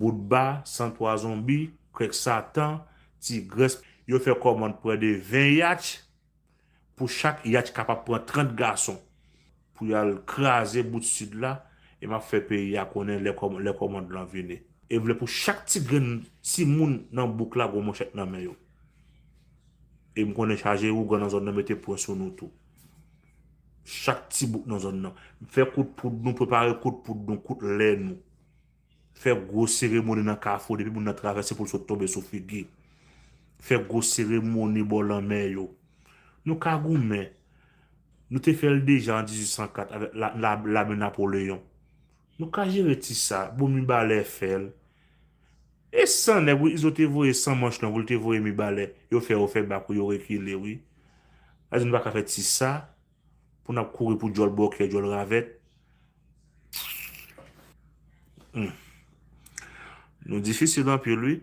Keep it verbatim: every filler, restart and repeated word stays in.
Boutba, San Twa Zonbi, Krèk Satan, Tigrès, yo fè kòmand prè de ven yatch. Pou chak yatch kapab pran trant gason pou y al kraze bout sid la, e m ap fè peyi a konnen lè kòm- lè kòmand lan vini. E m vle pou chak ti grenn timoun nan bouk la gon manchèt nan men yo. E m konnen chaje ougan nan zòn nan mete pwen sou nou tou. Chak ti bouk nan zòn nan. Fè kout poud nou, prepare kout poud nou, kout lè nou. Fè gwo seremoni nan Kafou, depi moun nan travèse pou l sot tonbe sou figi. Fè gwo seremoni bò lanmè yo. Nou ka goumen. Nou te fè l deja an dizuit san kat avèk la- la- lame Napoleyon. Nou ka jere ti sa, bon Mibalè fè l. E san nèg wi, Izo te voye san manch lan pou l te voye Mibalè. Yo fè, yo fè bak wi, yo rekile wi. Sa di nou pa ka fè ti sa. Pou n ap kouri pou djòl bòkyè, djòl ravèt. Hmm. Nou difisil anpil wi.